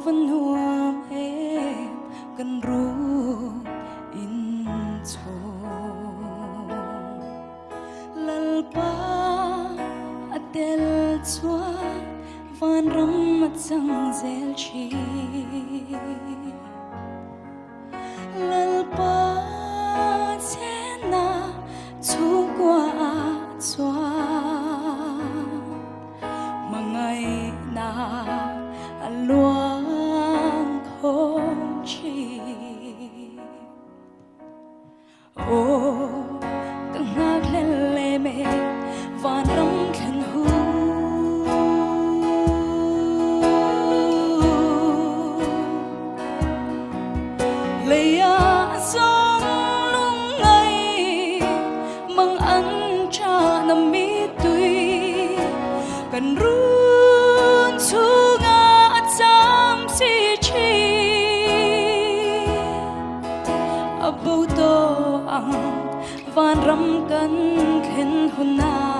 Va nuam em kan ruk in chhung. Lalpa a tel chuan vanram a chang zel thin. Lalpa chena chhungkua ah chuan hmangaihna a luang khawm thin. Aw ka nghak hlel em e vanram thlen hu. Leia zawng lung ngai mang an cha na mi tui kan run chunga a cham si chi a bo to ang vanram kan thlen hunah.